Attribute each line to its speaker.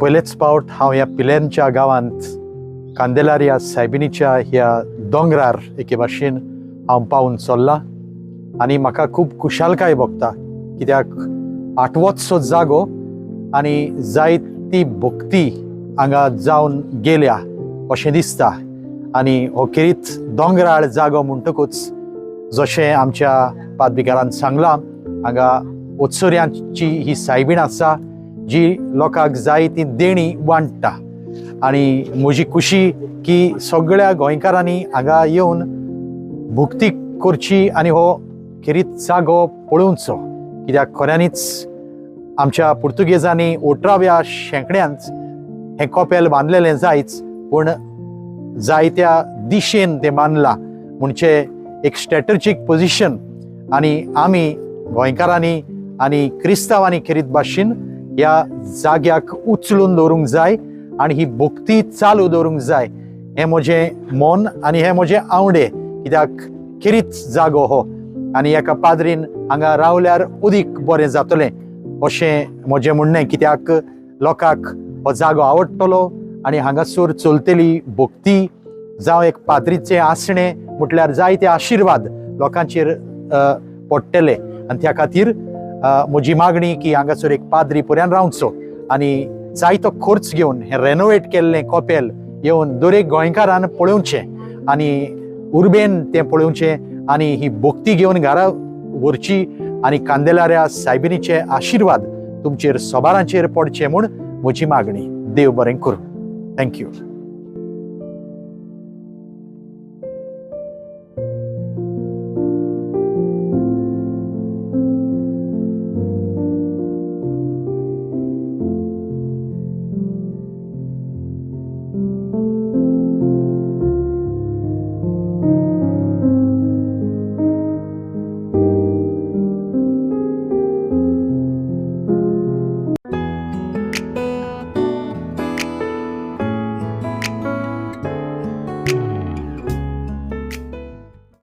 Speaker 1: पयलेच फावट हांव ह्या पिलेर्नच्या गांवांत कांदेलारिया सायबिणीच्या ह्या दोंगरार एके भाशेन हांव पावून चल्लां आनी म्हाका खूब खुशालकाय भोगता, कित्याक आठवोचसो जागो आनी जायती भक्ती हांगा जावन गेल्या अशें दिसता. आनी हो खेरीत दोंगराळ जागो म्हणटकूच, जशें आमच्या पादविगारान सांगलां, हांगा उत्सर्यांची ही सायबीण आसा जी लोकांक जाय ती देणी वांट्टा. आनी म्हजी खुशी की सगळ्या गोंयकारांनी हांगा येवन भक्ती करची आनी हो खेरीत जागो पळोवचो, कित्याक खऱ्यांनीच आमच्या पुर्तुगेजांनी 18व्या शेंकड्यांत हें कपेल बांदलेलें जायच, पूण जायत्या दिशेन तें बांदलां, म्हणजे एक स्ट्रेटजीक पोजिशन. आनी आमी गोंयकारांनी आनी क्रिस्तांवांनी खेरीत भाशेन ह्या जाग्याक उचलून दवरूंक जाय आनी ही भक्ती चालू दवरूंक जाय. हें म्हजें मन आनी हें म्हजें आवडे, कित्याक खेरीत जागो हो आनी एका पाद्रीन हांगा रावल्यार अदीक बरें जातलें अशें म्हजें म्हणणें, कित्याक लोकांक हो जागो आवडटलो आनी हांगासर चलतली भक्ती जावं एक पाद्रीचें आसणें म्हटल्यार जायते आशिर्वाद लोकांचेर पडटले. आनी त्या खातीर म्हजी मागणी की हांगासर एक पाद्री पर्यान रावचो आनी जायतो खर्च घेवन हें रेनोवेट केल्लें कपेल येवन दरेक गोंयकारान पळोवचें आनी उर्बेन तें पळोवचें आनी ही भक्ती घेवन घरा व्हरची आनी कांदेलाऱ्या सायबिणीचे आशिर्वाद तुमचेर सबारांचेर पडचे म्हूण म्हजी मागणी. देव बरें करूं. Thank you.